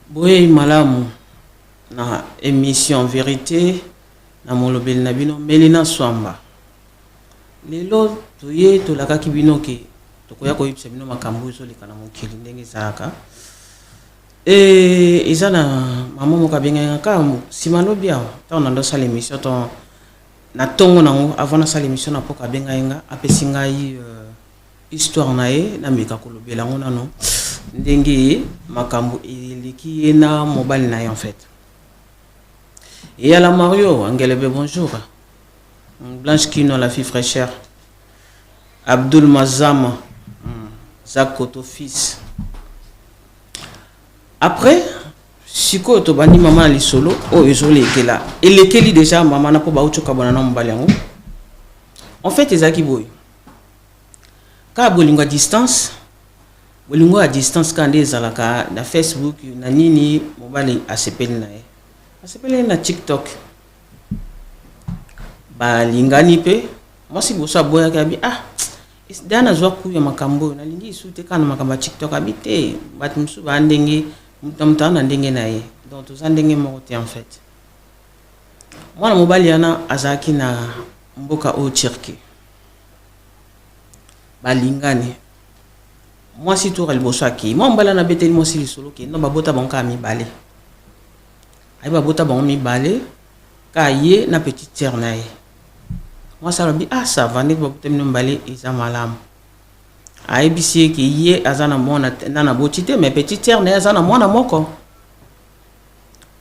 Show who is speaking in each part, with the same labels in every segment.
Speaker 1: Boyei malamu na emission verite na molobeli na bino Melina Swamba. Lelo toye tolakaki bino ke tokoya koyebisa bino makambo oyo ezoleka na mokili ndenge ezalaka. E, eza na mama moko abengaki nga kaka nsima lobi awa ntango nando asala emission to na ntongo nango avant nasala emission na mpoka abengaki nga apesi ngai histoire na ye nameka kolobela yango nano ndenge makambo eleki ye na mobali na ye en fait. Eyala Mario Angelebe, bonjour. Blanche Kino, la fille fraîcheur. Abdul Mazama, Zach Koto fils. Après sikoyo tobandi mama na lisolo oyo ezolekela elekeli déjà mama na mpo bauti okabwana na mobali yango. En fait ezalaki boye kaka bolingo ya distance, bolingo ya distance kaka nde ezalaka na Facebook na nini. Mobali asepeli na ye, asepeli na TikTok, balingani. Mpe mwasi liboso aboyaki, abi: "Ah, da nazwa kuya makambo oyo, nalingi lisu te kaka na makambo ya TikTok." Abi te, bato mosusu baa ndenge moto na moto aza na ndenge na ye, donc toza ndenge moko te. En fait mwana mobali wana azalaki na mboka oyo Turquie. Balingani, mwasi toka liboso akei, mwa mobali wana abeteli mwasi lisolo ke no babota bango kaka mibale. Aye babota bango mibale kaka ye na petite sœur na ye. Mwasi alobi: "Ah, ça va, ndenge babota bino mibale eza malamu." Ayebisi ye ke ye aza na mwana na na boti te, mais petite sœur na ye aza na mwana moko.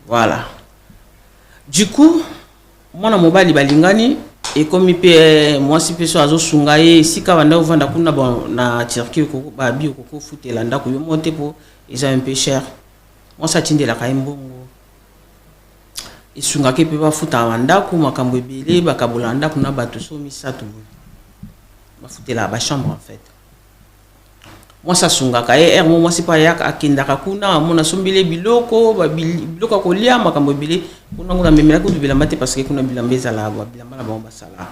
Speaker 1: Voilà, du coup mwana mobali balingani, ekomi mpe mwasi mpe so azosunga ye esika banda ovanda kuna. Bon, na Turquie babi okoki ofutela ndako yo mo te mpo eza un peu cher. Mwasi atindelaka ye mbongo, esungaki mpe bafutaka bandako, makambo ebele. Bakabola ndako na bato so misato boye, bafutelaka bachambre. En fait mwasi asungaka ye ere mo mwasi mpe ayaka, akendaka kuna, amona asombeli biloko, biloko ya kolia, makambo ebele kuna. Kuna amemelaki kutu bilamba te parce que kuna bilamba ezalaka bilamba na bango basalaka.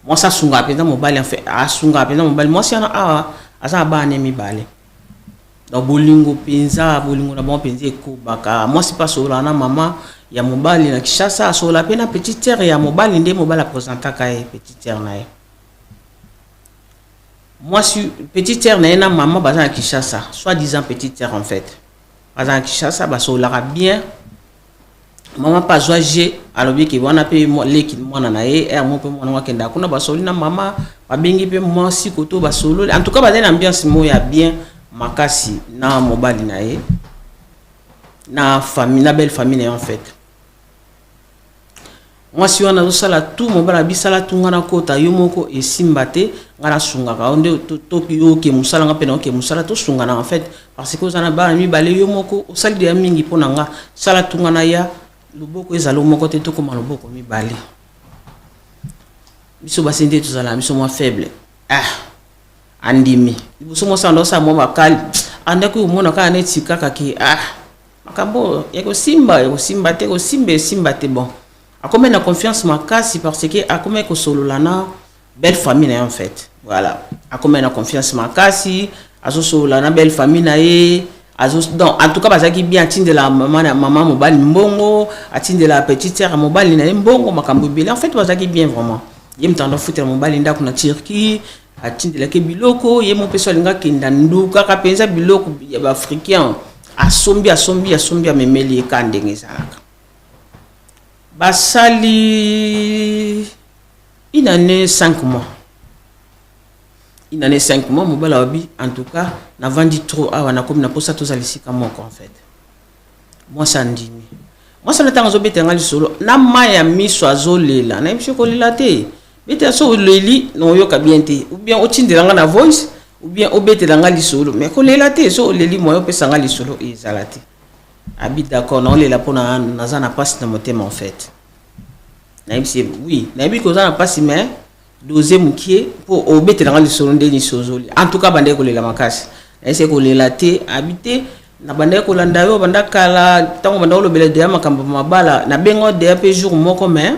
Speaker 1: Mwasi asungaka mpenza mobali, en fait asungaka mpenza mobali. Mwasi wana awa aza na bana mibale. Donc bolingo mpenza, bolingo na bango mpenza ekobaka. Mwasi mpe asololaka na mama ya mobali na Kinshasa, asolola mpe na petite sœur ya mobali nde mobali apresentaka ye petite sœur na ye. Mwasi, petite sœur na ye na mama baza na Kinshasa, soit disant petite sœur, en fait baza na Kinshasa, basololaka bien. Mama mpe azwa g, alobi ke wana mpe leki mwana na ye ere mo mpe mwana ngo akendaka kuna, basoli na mama, babengi mpe mwasi koto, basololi. En tout cas bazali na ambiance moko ya bien makasi na mobali na ye, na famille, na belle famille na ye. En fait mwasi wana azosala tu, mobali abisala tu: "Nga nakota yo moko esimba te, nga nasungaka yo nde yo oke mosala, nga mpe na oke mosala, tosungana en fait, parce que oza na bana mibale yo moko, osali deya mingi mpo na nga. Sala tu nga na ya loboko ezala moko te, tokóma loboko mibale." Biso basi nde tozala biso mwa faible. Ah, andimi. Liboso mwasi anda osala mwa bakali, andaki komona kaka neti kaka ke ah, makambo ekosimba, ekosimba te, ekosimba, esimba te. Bon, akomi na confiance makasi parce que akomi kosolola na belle famille na ye. En fait voilà, akomi na confiance makasi, azosolola na belle famille na ye. Azo, donc en tout cas bazalaki bien. Atindela mama na mama mobali mbongo, atindela petite sœur ya mobali na ye mbongo, makambo ebele. En fait bazalaki bien vraiment. Ye moto ando afutela mobali ndako na Turquie, atindelaki biloko ye mo mpe so alingi akenda ndukaka mpenza biloko ya baafricain, asombi, asombi, asombi, amemeli ye ka ndenge ezalaka. Basali une année 5 mois, une année 5 mois. Mobali alobi: "En tout cas navandi trop awa, nakomi na mposa tozala esika moko." En fait mwasi andimi. Mwasi wana ntango azobetela lisolo na mai ya miso, azolela. Nayebi soki kolela te, betela so oleli na oyoka bien te, ou bien otindela nga na voice, ou bien obetela nga lisolo, mais kolela te. So oleli, moyo opesa nga lisolo ezala te. Abi: "D'accord, naolela mpona naza na mpasi na motema." En fait nayebisi ye: "Oui, nayebi koza na mpasi, mais dose mokie mpo obetela nga lisolo nde nisi ozoli." En tout cas bandeki kolela makasi. Nayebisi ye kolela te. Abi te, na bandaki kolanda yo banda kala, ntango banda kolobela deya makambo mabala, nabenga deya mpe jour moko, mais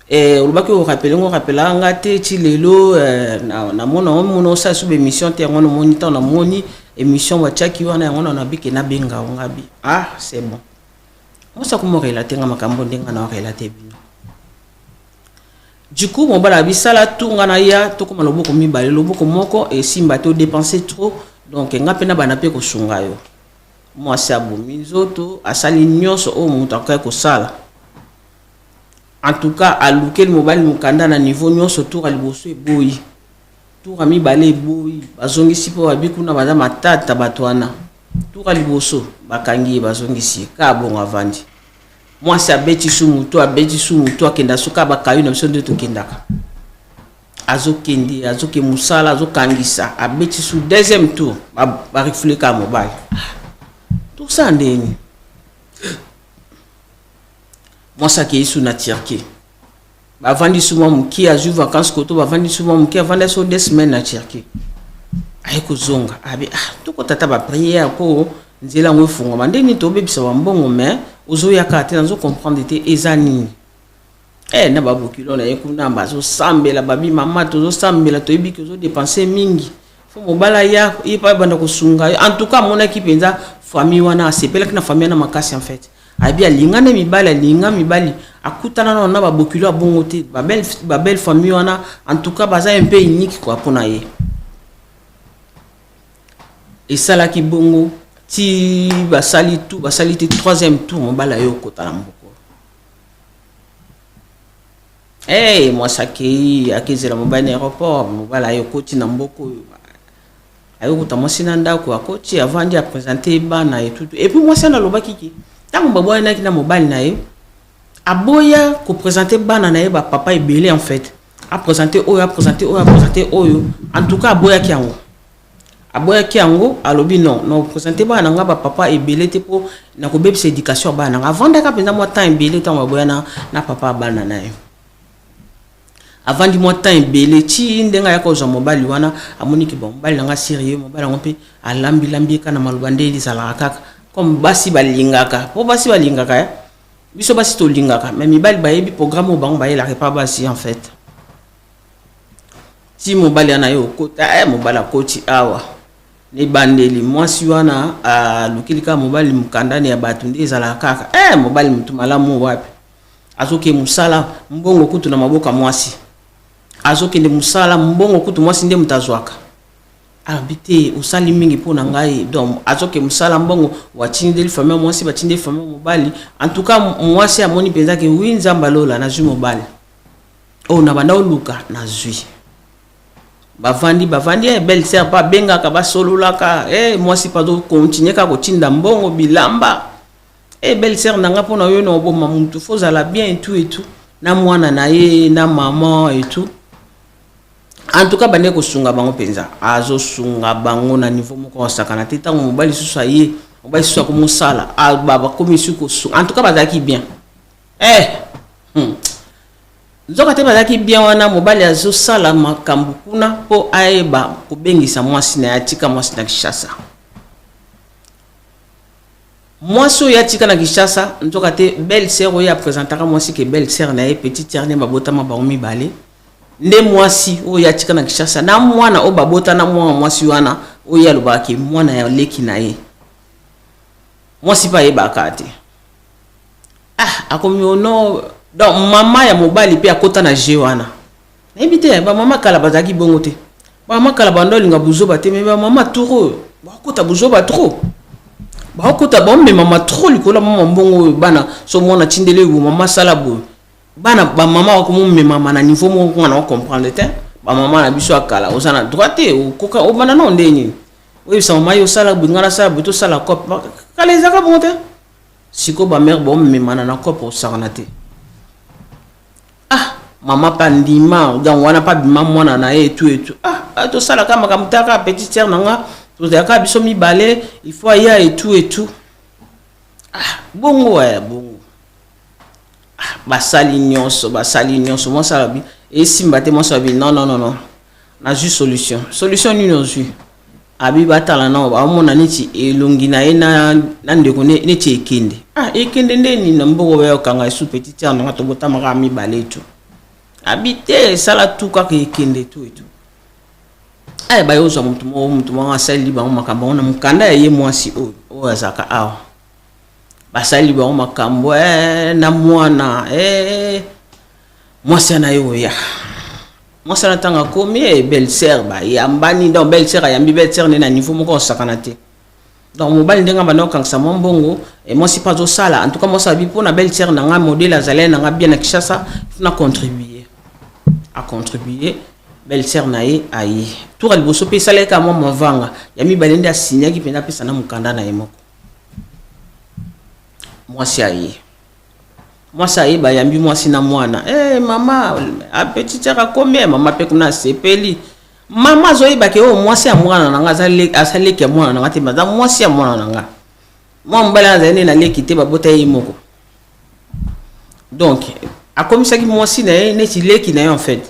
Speaker 1: Eh, olobaki orappeler ngo, orappelaka nga te ti lelo. Eh, namona omona osala so baémission te. Yango namoni, ntango namoni émission batiaki wana, yango na nabike nabenga ngo ngabi. Ah, c'est bon. Mwasi akoma orelater nga makambo ndenge na orelater bino. Du coup, mobali abisala tu nga na ya tokóma loboko mibale, loboko moko esimba te, odépenser trop. Donc nga mpe na bana mpe kosunga yo. Mwasi abomi nzoto, asali nyonso oyo moto akoki kosala. En tout cas, alukeli mobali mokanda na niveau nyonso. Tour ya liboso eboyi, tour ya mibale eboyi, bazongisi mpo babi kuna baza matata bato wana. Tour ya liboso bakangi ye, bazongisi ye kaka bongo, avandi. Mwasi abeti su motu, abeti su motu, akenda soki bakayu na biso nde tokendaka. Azokende, azoke mosala, azokangisa, abeti su deuxième tour, barefouler kaka mobali. Tosala ndeni? Mwasi akei su na Turquie, bavandi su mwa mokie, azwi vacance koto, bavandi su mwa mokie, avandi so 2 semaines na Turquie. Aye kozonga, abi: "Ah, tokota ata baprière mpo nzela yango efungwama. Ndeni tobebisa bambongo, mais ozoyaka te, nazocomprendre te, eza nini?" Eh, na babokilo na ye kuna bazosambela, babi: "Mama, tozosambela, toyebi ke ozodépenser mingi, fo mobali aya, ye mpe abanda kosunga yo." En tout cas, amonaki mpenza famille wana, asepelaki na famille wana makasi. En fait, ayebi alinga nde mibali, alinga mibali, akutana nano na babokilo ya bongo te. Babelle famille wana, en tout cas, baza un peu unique quoi mpona ye. Esalaki bongo ti basali tu, basali te. Troisième tour, mobali aye okota na mboka. Hey, mwasi akei, akezela mobali na aéroport. Mobali aye okoti na mboka oyo, ayokuta mwasi na ndako, akoti, avandi, aprésenter bana etutu. Et puis mwasi wana alobaki ke ntango baboyanaki na mobali na ye, aboya koprésenter bana na ye bapapa ebele. En fait, aprésenter oyo, aprésenter oyo, aprésenter oyo, en tout cas aboyaki yango, aboyaki yango. Alobi: "Non, na oprésenter bana na nga bapapa ebele te, mpo na kobebisa éducation ya bana na nga." Avandaka mpenza mwa temps ebele. Ntango baboya na papa ya bana na ye, avandi mwa temps ebele ti ndenge ayaka kozwa mobali wana. Amoniki: "Bon, mobali na nga sérieux." Mobali yango mpe alambilambi ye kaka na maloba nde ezalaka kaka comme basi balingaka, mpo basi balingaka ya biso basi tolingaka, mais mibali bayebi programme oyo bango bayelaka epa basi. En fait, ti mobali wana ye okota, mobali akoti awa nebandeli, mwasi wana alukili kaka mobali mokandani ya bato nde ezalaka kaka. Mobali motu malamu wapi, azoke mosala, mbongo kutu na maboko ya mwasi. Azokende mosala, mbongo kutu mwasi nde moto azwaka. Alobi te: "Osali mingi mpo na ngai." Donc azoke mosala, mbongo watindeli famille ya mwasi, batindeli famille ya mobali. En tout cas, mwasi amoni mpenza ke wi, Nzambe alola, nazwi mobali oyo na banda oluka, nazwi. Bavandi, bavandi. Belle sœur mpe abengaka, basololaka. Mwasi mpe azocontinuer kaka kotinda mbongo, bilamba. Belle sœur na nga, mpona oyo na oboma mutu, fo ozala bien et tout et tout, na mwana na ye, na mama et tout. En tout cas, bande kosunga bango mpenza, azosunga bango na niveau moko osakana te. Ntango mobali lisusu aye, mobali lisusu akomosala, bakomi su kosunga. En tout cas, bazalaki bien. Nzoka te bazalaki bien wana, mobali azosala makambo kuna mpo ayeba kobengisa mwasi na ye atika mwasi na Kinshasa. Mwasi oyo atika na Kinshasa, nzoka te belle sœur oyo aprésentaka mwasi ke belle sœur na ye, petite sœur nde babotama bango mibale, nde mwasi oyo atika na Kinshasa na mwana oyo babota na mwana mwasi wana oyo alobaka ke mwana ya leki na ye. Mwasi mpe ayebaka te. Ah, akomi ono. Donc mama ya mobali mpe akota na jeu wana. Nayebi te, bamama kala bazalaki bongo te. Bamama kala bando olinga buzoba te, mais bamama tour oyo bakota buzoba trop, bakota, baomemama trop likolo ya mama mbongo oyo bana. So mwana tindeli oyo, mama asala boye, bana bamama bakomomemama na niveau moko nga na ocomprendre te. Bamama na biso ya kala, oza na droit te, okoka obanda nao nde nini, oyebisa mama ye osala boye, nga nasala boye, tosala cope. Kala ezalaka bongo te. Sikoyo bamare baomemana na cope, osakana te. Ah, mama mpe andima. Donc wana mpe abima mwana na ye etu etu. Ah, tosalaka makambo taka petite sœur na nga, tozalaka biso mibale, il faut aya etu etu. Ah, bongo ya bongo. Ah, basali nyonso, basali nyonso, mwasi alobi esimba te. Mwasi alobi: "Non, non, non, non, nazwi solution." "Solution nini ozwi?" Abi batala nao, baomona neti elongi na ye na ndeko neti ekende. Ah, ekende nde nini na mboko, bayokanga esu petite sœur nanga, tobotamaka mibale etu. Abi te, esala tu kaka ekende tu etu. Aya baye ozwa motu moko, motu moko asaleli bango makambo yango na mokanda ya ye mwasi oyo oyo azalaka awa. Basaleli bango makambo na mwana mwasi ana ye oya. Mwasi ana ntango akomi belle sœur bayambani, donc belle sœur ayambi belle sœur nde na niveau moko osakana te. Donc mobali ndenge abanda kokangisa mwa mbongo, mwasi mpe azosala. En tout cas mwasi abi mpona belle sœur na nga, modèle azali na nga bien na Kinshasa, na contribuer, acontribuer belle sœur na ye. Aye tour ya liboso mpe esalaki kaka mwa mavanga, ya mibale nde asinyaki mpenza, apesa na mokanda na ye moko. Mwasi aye, mwasi aye, bayambi mwasi na mwana. Mama petite sœur akomi, mama mpe kuna asepeli. Mama azoyebaki oyo mwasi ya mwana na nga, aza leki ya mwana na nga te, aza mwasi ya mwana na nga. Mwa mobali azali nde na leki te, babota ye moko. Donc akomisaki mwasi na ye neti leki na ye en fait.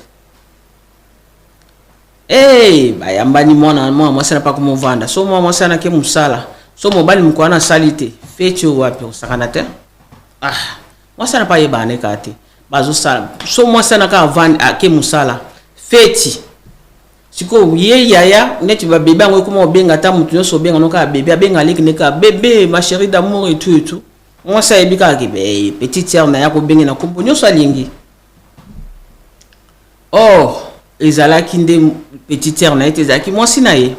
Speaker 1: Hey, bayambani mwana, mwana mwasi na paka movanda. So mwana mwasi anake mosala, so mobali moko wana asali te, feti oyo wapi osakana te. Ah, mwasi ana mpe ayebana ne kaka te, bazosala. So mwasi ana kaka avandi, ake mosala, feti sikoyo ye yaya neti babebe yango ekoma obenga ata motu nyonso, obenga no kaka bebe, abenga leki ne kaka bebe, ma chérie d'amour et tout et tout. Mwasi ayebi kaka ke petite sœur na ye akobenge na nkombo nyonso alingi. Or ezalaki nde petite sœur na ye te, ezalaki mwasi na ye.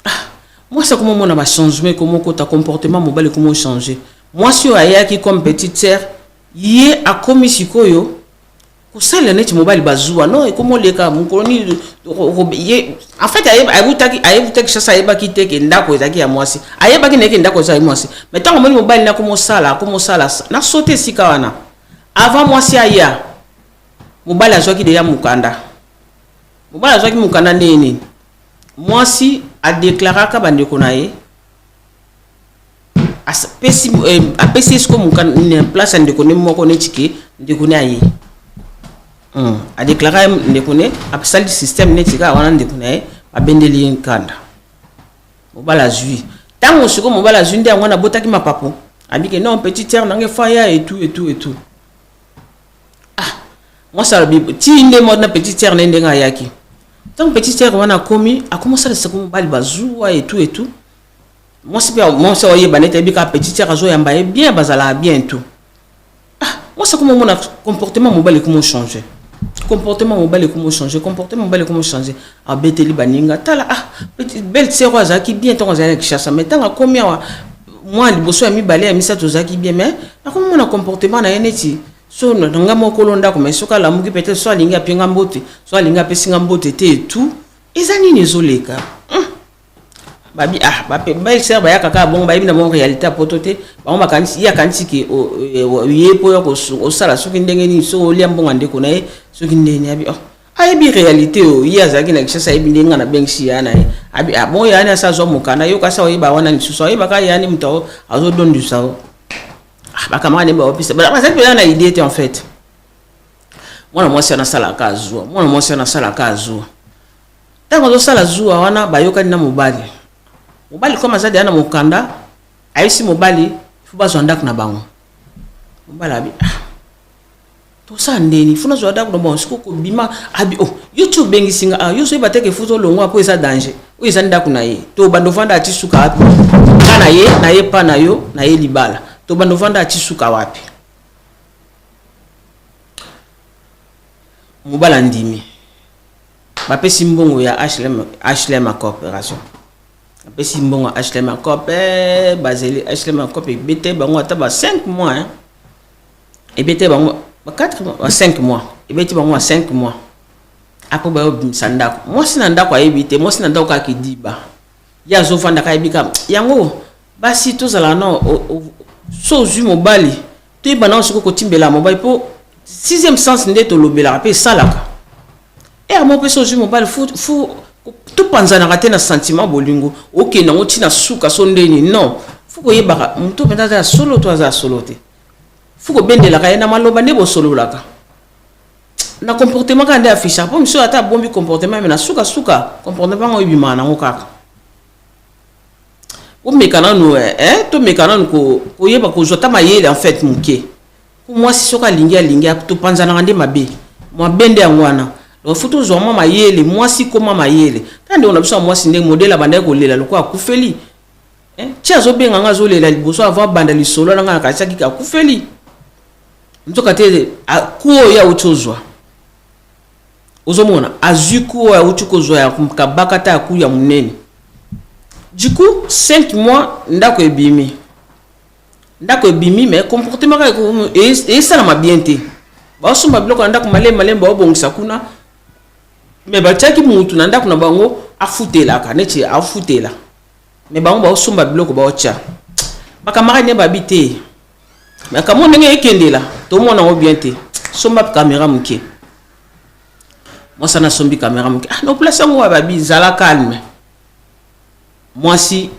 Speaker 1: Ah, mwasi akoma omona bachangement, ekoma okota comportement mobali, ekoma ochange. Mwasi oyo ayaki comme petite sœur, ye akomi sikoyo kosalela neti mobali bazuwa non, ekoma oleka mokolo nini ye. En fait ayebutaki sasa, ayebaki te ke ndako ezalaki ya mwasi, ayebaki na ye ke ndako ezalaki mwasi. Mais ntango omoni mobali na akomosala, akomosala na sote esika wana. Avant mwasi aya, mobali azwaki deya mokanda. Mobali azwaki mokanda ndenge nini? Mwasi adeklaraka bandeko na ye, apesi ye siko mokanda place ya ndeko ne moko, neti ke ndeko ne aye. Adeklara ndeko ne, asali système neti kaka wana ndeko na ye, babendeli ye nkanda. Mobali azwi. Ntango sikoyo mobali azwi nde yango wana abotaki mapapu, abike non, petite sœur nange faya et tout et tout et tout. Ah, mwasi alobi ti nde mo na petite sœur na ye ndenge ayaki. Ntango petite sœur wana akomi, akomi osalisa ko mobali bazuwa et tout et tout. Mwasi mpe, mwasi oyeba neti ayebi kaka petite sœur azoyamba ye bien, bazalaka bien tout. Ah, mwasi akoma omona comportement mobali ekoma ochange, comportement mobali ekoma ochange, comportement mobali ekoma ochange. Abeteli baninga: tala, ah, belle sœur oyo azalaki bien ntango azali na Kinshasa, mais ntango akomi awa, mwa liboso ya mibale, ya misato, ozalaki bien, mais nakomi mona comportement na ye neti so na nga mokolo ndako. Mais soki alamuki, peut-être so alingi apenga mbote, so alingi apesi nga mbote te et tout. Eza nini ezoleka? Babi ah, belle sœur bayaka kaka bongo, bayebi na bango réalité ya poto te. Bango bakanisi, ye akanisi ke ye mpo ya osala soki ndenge nini, soki olia mbongo ya ndeko na ye, soki ndenge nini. Abi oh, ayebi réalité oyo ye azalaki na Kinshasa, ayebi ndenge nga nabengisi ya na ye. Abi ah bon, yani asa azwa mokanda, yo kasi oyeba wana lisusu, oyebaka yani moto azodondisa o. Ah, bacamarade nde baopesa, bazali mpenza na idée te en fait. Mwana mwasi wana asalaka azwa, mwana mwasi wana asalaka azwa. Ntango azosala zuwa wana, bayokani na mobali. Mobali comme aza deya na mokanda, ayebisi mobali fo bazwa ndako na bango. Mobali abi: ah, tosala ndeni fo nazwa ndako na bango? Sikoyo kobima, abi: oh, yo ti obengisi nga, ah, yo soyeba teke fo tolongwa mpo eza danger. Oyo eza ndako na ye, to bando ovanda ati suka wapi? Nga na ye, na ye pa na yo na ye libala, to bando ovanda ati suka wapi? Mobali andimi, bapesi mbongo ya HLM, HLM ya coopération, bapesi mbongo ya HLM ya coop. Bazeli HLM ya coop, ebete bango ata ba 5 mois, hein. Ebete bango ba 4 mois, ba 5 mois, ebeti bango ba 5 mois. Après bayobimisa ndako. Mwasi na ndako ayebi te, mwasi na ndako kaka kidiba, ye azovandaka, ayebi kaka yango. Basi tozala na so ozwi mobali, toyeba nao sikoyo kotimbela mobali, mpo sixième sens nde tolobelaka mpe esalaka ere moko mpe. So ozwi mobali, fu topanzanaka te na sentiment bolingo, okende yango ntina suka so ndeni. Non, fu koyebaka moto mpenza aza ya solo to aza ya solo te. Fu kobendelaka ye na maloba nde bosololaka, na comportement kaka nde affichaka, mpo miso ata abombi comportement, me na sukasuka comportement yango ebimaka nango kaka. Omeka nanu, tomeka nanu koyeba kozwa ata mayele en fait moke. Po mwasi soki alingi, alingi, topanzanaka nde mabe. Mabe nde yango wana. Donc faut tozwa mwa mayele, mwasi koma mayele. Tala ndeko na biso ya mwasi ndenge modèle abandaki kolela lokola akufeli. Eh, ti azobenga nga azolela liboso avant abanda lisolo na nga, nakanisaki akufeli. Nzoka te ku oyo auti ozwa. Ozomona azwi ku oyo auti kozwa ya kabaka ta ya ku ya monene. Du coup, 5 mois ndako ebimi. Ndako ebimi, mais comportement kaka esalama bien te. Baosomba biloko na ndako malembe malembe, baobongisa kuna, mais batiaki mutu na ndako na bango afutelaka neti afutela, mais bango baosomba biloko baotya. Bacamarade ne babi te, mais kamo ndenge ekendela, tomona yango bien te, somba caméra moke. Mwasi ana asombi caméra moke. Ah, no place yango wa babi zala calme. Mwasi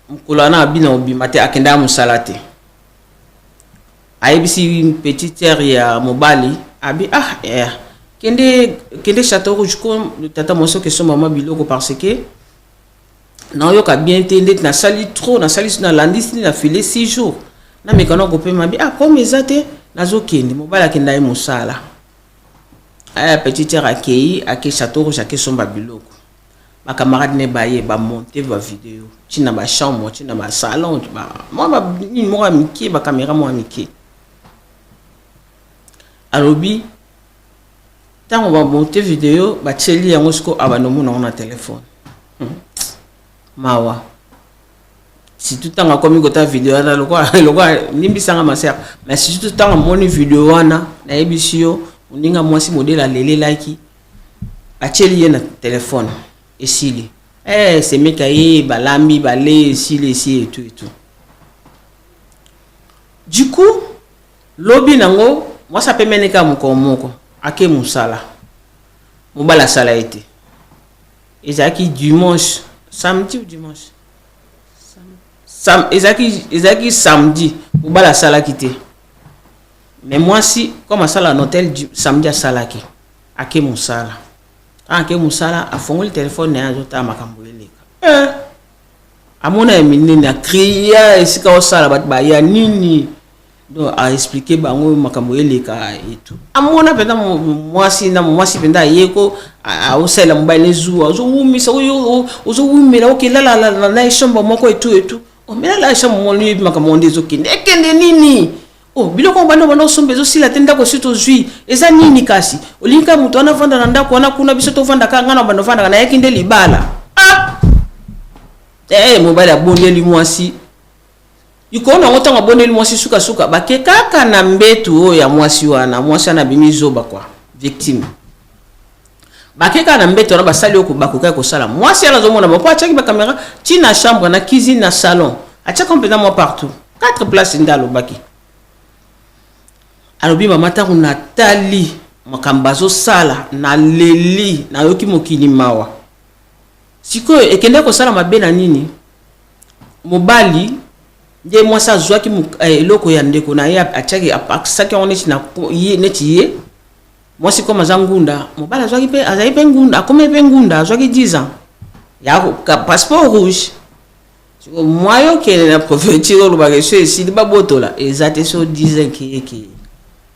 Speaker 1: mokolo wana abi na obima te, akendaka mosala te. Ayebisi petite sœur ya mobali, abi ah eh, kende kende Château Rouge ko tata mwasi okesomba mwa biloko, parce que naoyoka bien te ndeti nasali trop, nasali, nalandisi na file 6 jours, nameka na kopema. Bi ah, comme eza te, nazokende. Mobali akenda ye mosala. Aya petite sœur akei, ake Château Rouge, akesomba biloko. Bacamarade ne baye bamonte bavideo ntina bachambre, ntina basalon, mwa nini moko ya mike, bacaméra moko ya mike. Alobi ntango bamonte video, batieli yango, siko abanda omona yango na telefone. Mawa, surtout ntango akomi kota video wana lokola limbisanga ma sœur, mais surtout ntango amoni video wana, nayebisi yo, moninga mwasi modèle alelelaki. Atieli ye na telefone, esili. Eh, semeka ye balambi bale, esili, esi etu etu. Du coup, lobi nango mwasi apemeni kaka mokolo moko, ake mosala, mobali asala ye te. Ezalaki dimanche, samedi ou dimanche. Ezalaki samedi, mobali asalaki te, mais mwasi comme asala na hotel, samedi asalaki, ake mosala. Ake mosala, afongoli telefone na ye, azotala makambo eleka. Eh, amona ya minene, akria esika osala, bato baya nini. Donc aexplike bango makambo eleka etu. Amona mpenza mwasi na mwasi mpenza aye ko aosalela mobali nezuwa, ozowumisa, ozowumela, okelala na chambre moko etu etu, omelala ya chambre moko, yebi makambo nde ezokende, ekende nini. Oh, biloko banda banda osomba ezosila te, ndako esi tozwi, eza nini? Kasi olingi kaka moto wana avanda na ndako wana kuna, biso tovandaka, ngai na banda ovandaka, nayaki nde libala. Ah! Eh, mobali abondeli mwasi likolo nango. Ntango abondeli mwasi, sukasuka bake kaka na mbetu oyo ya mwasi wana. Mwasi wana abimi zoba kwa victime. Bake kaka na mbeto wana, basali oyo bakokaki kosala. Mwasi wana azomona bango, po atiaki bacaméra ti na chambre, na cuisine, na salon, atiaka mpenza mwa partout, quatre place nde alobaki. Alobi mama, ntango natali makambo bazosala, naleli, nayoki mokili mawa. Sikoyo ekende kosala mabe na nini? Mobali nde mwasi azwaki eloko ya ndeko na ye, atiaki, apakisaki yango neti na ye, neti ye mwasi koma aza ngunda. Mobali azwaki mpe, azali mpe ngunda, akomi mpe ngunda, azwaki 10 ans ya passeport rouge. Siko mwa yo okende na préfecture, olobaka eso esili, babotola eza te. So 10 ans ekeyekeye,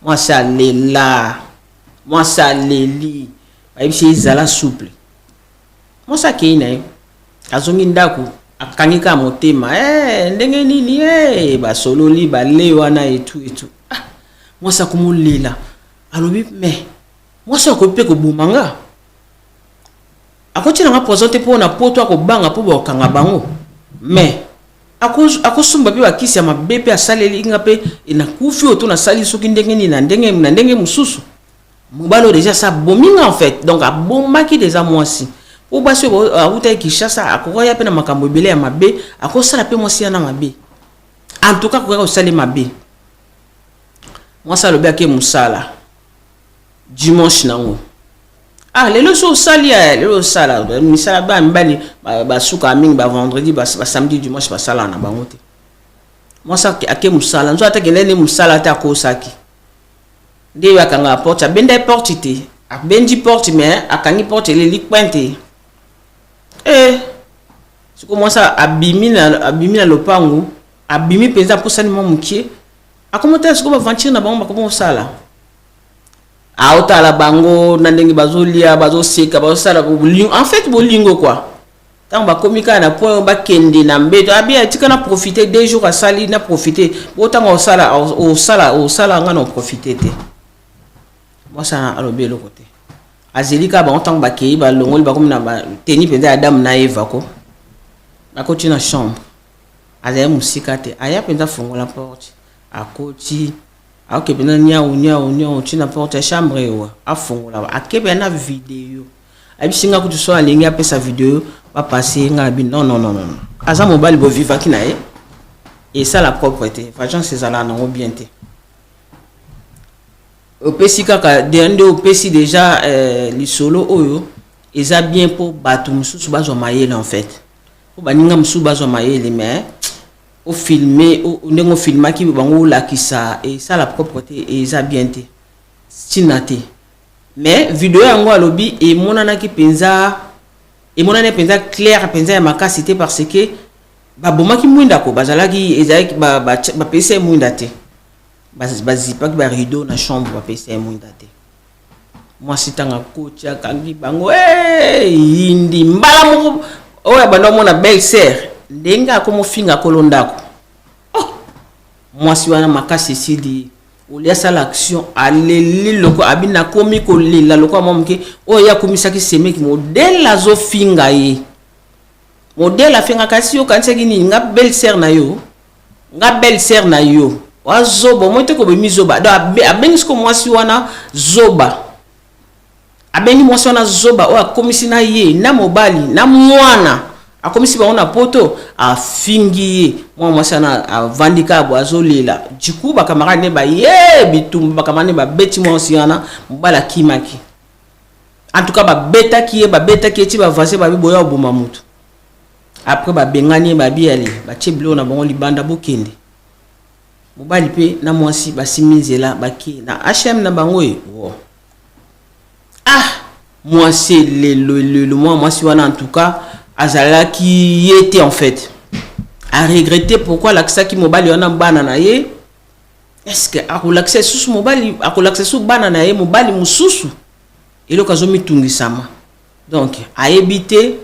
Speaker 1: mwasi alela, mwasi aleli, bayebisi ezala souple. Mwasi akei na ye, azongi ndako, akangi kaka motema. Eh, ndenge nini? Eh, basololi bale wana etu etu. Ah, mwasi akomolela, alobi mais mwasi akoki mpe koboma nga, akotia nanga poison te mpo na poto, akobanga mpo bakokanga bango, mais akosomba mpe bakisi ya mabe mpe asaleli nga mpe nakufi oyo to nasali soki ndenge nini na ndenge na ndenge mosusu. Mobali oyo déjà sa abomi nga en fait. Donc abomaki déjà mwasi, po basi oyo awutaki Kinshasa, akoka ya mpe na makambo ebele ya mabe, akosala mpe mwasi yana mabe. En tout cas akokaki kosala mabe. Mwasi alobi ake mosala dimanche nango. Ah, lelo so osali ya lelo, osala misala. Bana mibali basukaka mingi bavendredi, basamedi, dimanche basalaka na bango te. Mwasi ake mosala, nzo ata kende nde mosala te, akosaki nde oyo akangaka porte, abenda ye porte te, abendi porte, mais akangi porte eleli coin te. Eh, siko mwasi abimi na lopango, abimi mpenza, apusani mwa mokie, akomotala sikoyo baventure na bango bakoma kosala. Aotala bango na ndenge bazolia, bazoseka, bazosala en fait bolingo quoi. Ntango bakomi kaka na point bakende na mbeto, abi atika na profite 2 jours, asali na profite bo. Ntango osala, osala, osala, nga na oprofite te. Mwasi alobi eloko te, azeli kaka bango. Ntango bakei, balongoli, bakomi na bateni mpenza ya Adamu na Eva ko, bakoti na chambre. Azali mosika te, aya mpenza, fongola porte, akoti, aoke mpenza niau niau niau ntina porte ya chambre ewa, afongola, akebe na video. Ayebisi nga kutu so alingi apesa video bapase nga abi non, non, non, non, aza mobali, bovivaki na ye, esala propre te, vengeance ezalaka nango bien te. Opesi kaka nde opesi déjà lisolo oyo eza bien mpo bato mosusu bazwa mayele, en fait mpo baninga mosusu bazwa mayele. Mais ofilme ndenge ofilmaki bango, olakisa, esala propre te, eza bien te, ntina te. Mais video yango, alobi emonanaki mpenza, emonani mpenza clair mpenza ya makasi te, parce que babomaki mwinda ko, bazalaki, ezalaki, bapesi ye mwinda te, bazipaki barideau na chambre, bapesi ye mwinda te. Mwasi ntango akoti, akangi bango, yindi mbala moko oyo abanda omona belle sœur ndenge akomofinga kolo ndako. Oh, mwasi wana makasi esili, olia asala action, aleli loko, abi nakomi kolela lokola mwa moke oyo ye akomisaki semeki. Modele azofinga ye, modele afingaka si okanisaki nini? Nga belle sœur na yo, nga belle sœur na yo, wazoba omoi te, kobemi zoba. Donc abengi siko mwasi wana zoba, abengi mwasi wana zoba oyo akomisi na ye na mobali na mwana, akomisi bango na poto, afingi ye. Mwana mwasi wana avandi kaka bo, azolela. Du coup bacamarade ne baye bitumba, bacamarade ne babeti mwasi wana, mobali akimaki. En tout cas babetaki ye, babetaki ye ti bavase, babi boya oboma motu. Après babengani ye, babi ale, batie biloko na bango libanda, bokende. Mobali mpe na mwasi basimbi nzela, bake na hm na bango. Ye wo, ah, mwasi elelo elelo. Mwa mwasi wana en tout cas azalaki ye te, en fait aregretter pourquoi alakisaki mobali wana bana na ye. Est-ce que akolakisa lisusu mobali, akolakisa lisusu bana na ye mobali mosusu? Eloko azomitungisama, donc ayebi te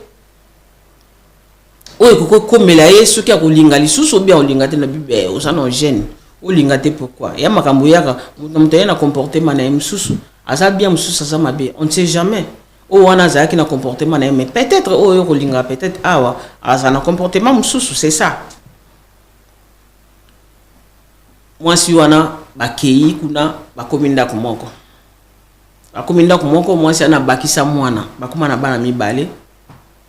Speaker 1: oyo ekoki kokomela ye soki akolinga lisusu obi akolinga te. Na bible oza na gêne, olinga te pourquoi? Ya makambo yaka moto na moto aye na comportement na ye, mosusu aza bien, mosusu aza mabe, on ne sait jamais. Oyo wana azalaki na comportement na ye, mais peut-être oyo okolinga, peut-être awa aza na comportement mosusu, c'est ça. Mwasi wana bakei kuna, bakomi ndako moko, bakomi ndako moko. Mwasi wana abakisa mwana, bakóma na bana mibale.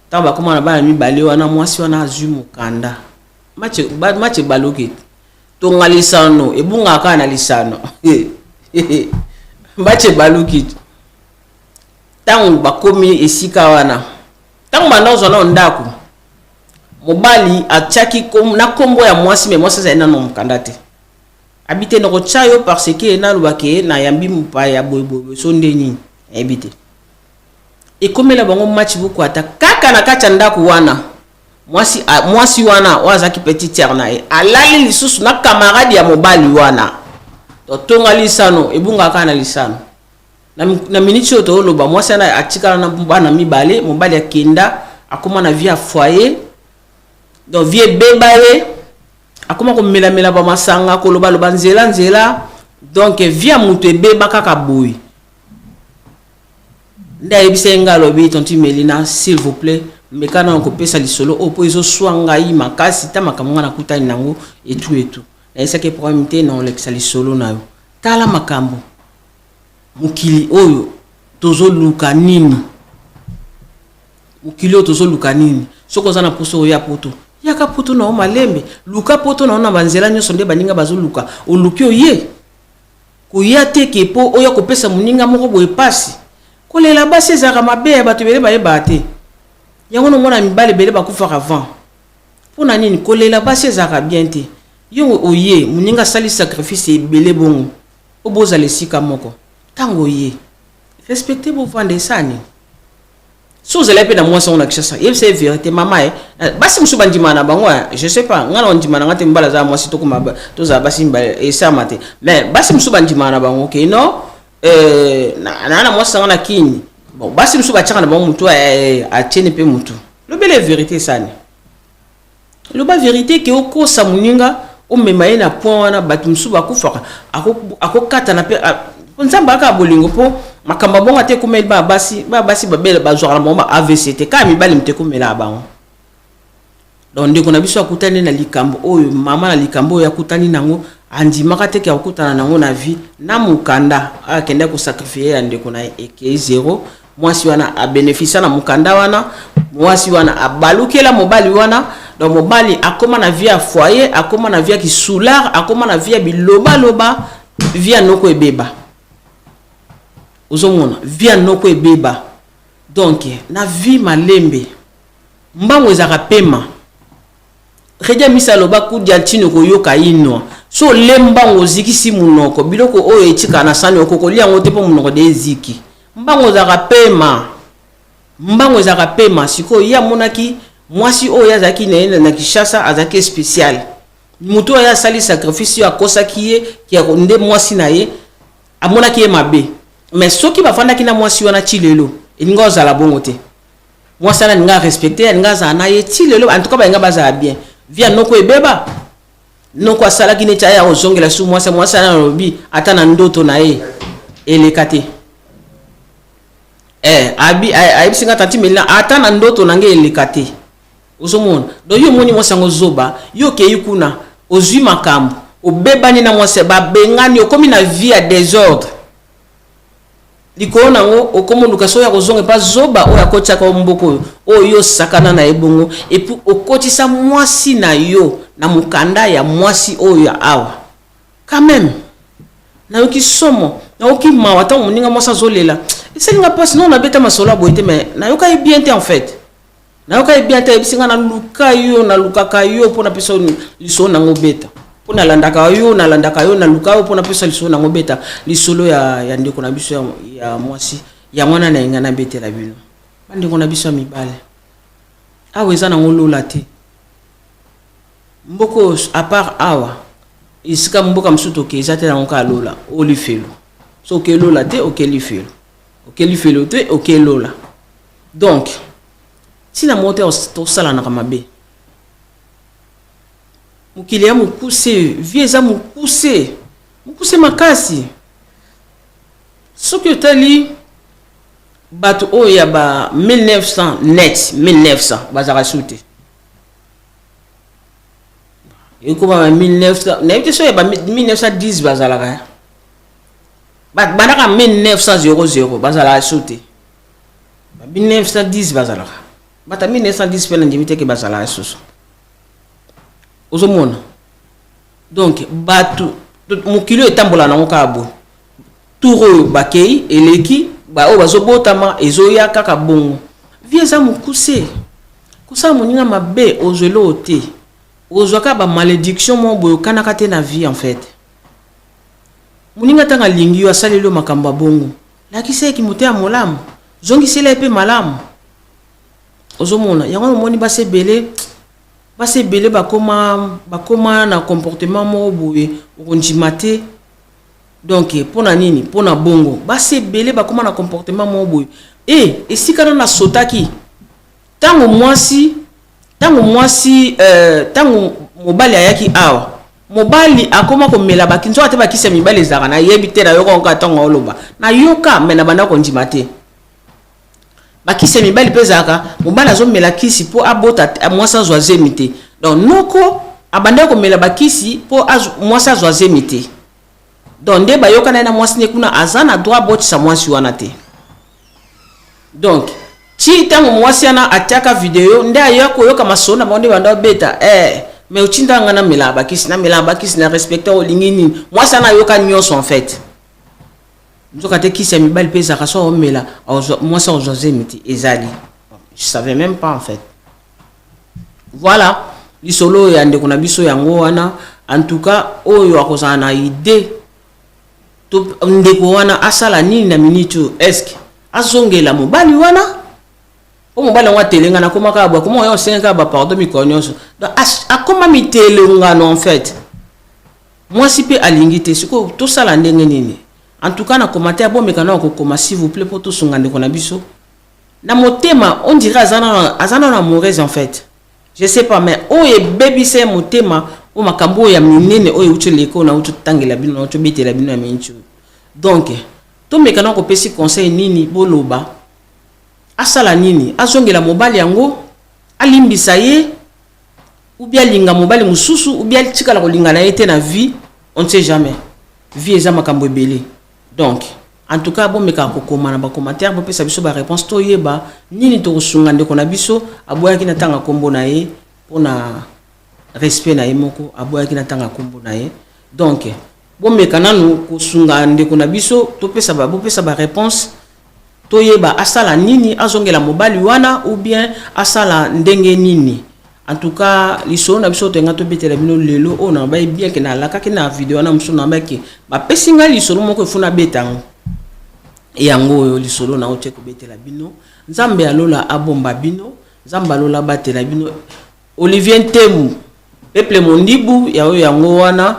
Speaker 1: Ntango bakóma na bana mibale wana, mwasi wana azwi mokanda. Match ebaluki, tonga lisano ebungaka kaka na lisano, match ebaluki. Ntango bakomi esika wana, ntango banda ozwa nao ndako, mobali atiaki na nkombo ya mwasi, mais mwasi azali nano mokanda te. Abi te, nakotya yo parce que nalobake nayambi mopaya boyeboye, so nde nini, ayebi te. Ekomela bango match bokwata kaka na kati ya ndako wana. Mwasi, mwasi wana oyo azalaki petite sœur na ye alali lisusu na camarade ya mobali wana. Totonga lisano ebungaka kaka na lisano. Na miniti oyo tooloba, mwasi wana atikala na bana mibale, mobali akenda, akóma na vie ya foyer, donc vie ebeba ye, akóma komelamela bamasanga, kolobaloba nzela nzela, donc vie ya moto ebeba kaka boye. Nde ayebisa ye ngai, alobi: "Tonti Melina, s'il vous plaît, meka nano kopesa lisolo oyo mpo ezoswa ngai makasi ta makambo ngai nakutani nango etu etu." Nayebisaki problème te, na olekisa lisolo na yo. Tala makambo mokili oyo tozoluka nini, mokili oyo tozoluka nini? Soki oza na mposa oya poto, yaka poto na yo malembe, luka poto na yo na banzela nyonso nde baninga bazoluka. Oluki, oye, koya te ke mpo oya kopesa moninga moko boye pasi. Kolela basi ezalaka mabe ya bato ebele, bayebaka te yango. Nomona mibali ebele bakufaka avant. Mpo na nini? Kolela basi ezalaka bien te. Yo oye, moninga asali sacrifice ebele bongo mpo bozala esika moko. Ntango oye, respecte, bovanda, esani. So ozali mpe na mwasi yango na Kinshasa, yebisa ye vérité. Mama ye, basi mosusu bandimaka na bango, je sais pas, ngai na ondima na nga te. Mobali aza mwasi, tokoma tozala basi mibale, esama te. Mais basi mosusu bandimaka na bango ke non. Naa na mwasi nanga na kini. Bon, basi mosusu batiaka na bango motu, atieni mpe motu. Lobela vérité, esani loba vérité ke okosa moninga, omema ye na point wana. Bato mosusu bakufaka, akokatana mpe Nzambe aka bolingo, mpo makambo abongo ate ekomeli bana basi. Bana basi babele bazwaka na bango ba AVC te, kaka mibali moto ekomelaka bango. Donc ndeko na biso akutani na likambo oyo, mama na likambo oyo akutani nango, andimaka te ke akutana nango na vie. Na mokanda akende kosacrifier ya ndeko na ye, ekei zero. Mwasi wana abénéficier na mokanda wana, mwasi wana abalukela mobali wana. Donc mobali akóma na vie ya foyer, akóma na vie ya kisular, akóma na vie ya bilobaloba. Vie ya noko ebeba, ozomona vie ya noko ebeba. Donc na vie, malembe, mbango ezalaka pema. Redia Misa aloba kudia ntina koyoka inwa so ole mbango, ozikisi munoko. Biloko oyo etikala na sani, okokolia yango te, mpo munoko de eziki. Mbango ezalaka pema, mbango ezalaka pema. Sikoyo ye amonaki mwasi oyo azalaki na ye na Kinshasa azalaki spécial. Motu oyo asali sacrifice oyo, akosaki ye nde mwasi na ye amonaki ye mabe. Mais soki bafandaki na mwasi wana ti lelo, elingi ozala bongo te. Mwasi wana alingi arespecter, alingi azala na ye ti lelo. En tout cas balinga bazala bien. Vie ya noko ebeba. Noko asalaki neti aya kozongela su mwasi. Mwasi wana alobi ata na ndoto na ye eleka te. Abi ayebisi nga: "Tanti Melina, ata na ndoto na nge eleka te." Ozomona? Donc yo omoni mwasi yango zoba. Yo okei kuna, ozwi makambo, obebani na mwasi, babengani, okomi na vie ya désordre. Likolo nango okómi oluka so oyo akozonga epa zoba oyo akotiaka mboka oyo, oyo yo osakana na ye bongo. Et puis okotisa mwasi na yo na mokanda ya mwasi oyo ya awa. Quand même nayoki somo, nayoki mawa. Ntango moninga mwasi azolela, esalinga mpasi. Non, nabeta masolo ya boye te, mais nayoka ye bien te. En fait nayoka ye bien te. Ayebisi nga: "Naluka yo, nalukaka yo mpo napesa lisolo nango beta, mpo nalandaka yo, nalandaka yo, naluka yo mpo napesa lisolo nango beta." Lisolo ya ndeko na biso ya mwasi yango wana na yenga nabetela bino. Bandeko na biso ya mibale, awa eza nango lola te. Mboka à part awa, esika mboka mosusu toke eza te. Nango kaka lola o lifelo. So oke lola te, oke lifelo, oke lifelo te, oke lola. Donc ntina moko te tosalanaka mabe. Mokili ya mokuse, vie eza mokuse, mokuse makasi. Soki otali bato oyo ya ba 1900 net, 1900 bazalaka su te, ekoma ba 1900, nayebi te. So ya ba 1910 bazalaka, bandaka 1900 bazalaka su te. Ba 1910 bazalaka, bato ya 1910 mpe na ndimi teke bazalaka susu. Ozomona? Donc bato, mokili oyo etambola nango kaka boye. Tour oyo bakei eleki, baoyo bazobotama ezoya kaka bongo. Vie eza mokuse. Kosala moninga mabe, ozwa eloko te, ozwa kaka bamalédiction moko boye okanaka te na vie. En fait moninga ntango alingi yo, asaleli yo makambo ya bongo, lakisa yeki motema molamu, zongisela ye mpe malamu. Ozomona yango? Omoni basi ebele, basi ebele bakoma na comportement moko boye, okondima te. Donc mpo na nini? Mpo na bongo basi ebele bakoma na comportement moko boye. E esika na nasotaki ntango mwasi, ntango mobali ayaki awa, mobali akoma komela baki nzoka te. Bakisi ya mibali ezalaka, nayebi te. Nayoka kaka ntango aoloba, nayoka, me na banda kondima te. Bakisi ya mibali mpe ezalaka. Mobali azomela kisi mpo abota, mwasi azwa zemi te. Donc noko abandaki komela bakisi mpo mwasi azwa zemi te. Donc nde bayokana ye na mwasi nde kuna aza na droit abotisa mwasi wana te. Donc ti ntango mwasi wana atiaka video, nde ayoya koyoka masolo na bango, nde banda obeta. Mais otinda nga namelaka bakisi, namelaka bakisi na respecte. Olingi nini? Mwasi wana ayoka nyonso. En fait nzoka te kisi ya mibali mpe ezalaka, so aomela, mwasi azwa zemi te. Ezali, je savais même pas en fait. Voilà lisolo ya ndeko na biso yango wana. En tout cas oyo akozala na idée to ndeko wana asala nini na minute oyo? Est-ce azongela mobali wana? Po mobali yango atelengana, akoma kaka boye, akoma oyo osenga kaka bapardon mikolo nyonso. Donc akoma mitelengano. En fait mwasi mpe alingi te. Sikoyo tosala ndenge nini? En tout cas, na commentaire, bomeka na kokoma, s'il vous plaît, mpo tosunga ndeko na biso. Na motema, on dirait aza nano amoureuse, en fait, je sais pas, mais oyo ebebisa ye motema, oyo makambo oyo ya minene oyo euti eleka, oyo nauti otangela bino, nauti obetela bino ya miniti oyo. Donc tomeka na kopesi conseil nini, boloba asala nini? Azongela mobali yango, alimbisa ye, ou bien alinga mobali mosusu, ou bien atikala kolinga na ye te? Na vie, on ne sait jamais, vie eza makambo ebele. Donc en tout cas, bomekaka kokoma na bacommentaire, bopesa biso baréponse, toyeba nini tokosunga ndeko na biso. Aboyaki na ntanga nkombo na ye mpona respect na ye moko, aboyaki na ntanga nkombo na ye. Donc bomeka nanu kosunga ndeko na biso, topesa bopesa baréponse, toyeba asala nini, azongela mobali wana ou bien asala ndenge nini. En tout cas, lisolo na biso toyenga tobetela bino lelo oyo, na bayebi bien ke nalakaki na video wana mosusu, na bayeke bapesi ngai lisolo moko efuna beta yango, yango oyo lisolo na otie kobetela bino. Nzambe alola abomba bino, Nzambe alola abatela bino. Olivier Ntemu, peuple mondibu ya oyo, yango wana.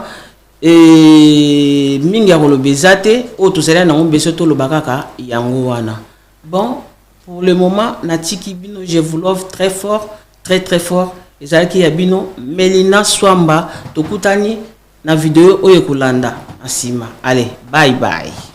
Speaker 1: Mingi ya koloba eza te, oyo tozali nango beso toloba kaka yango wana. Bon, pour le moment natiki bino. Je vous love très fort, très très fort. Ezalaki ya bino Melina Swamba. Tokutani na video oyo ekolanda na nsima. Allez, bye bye.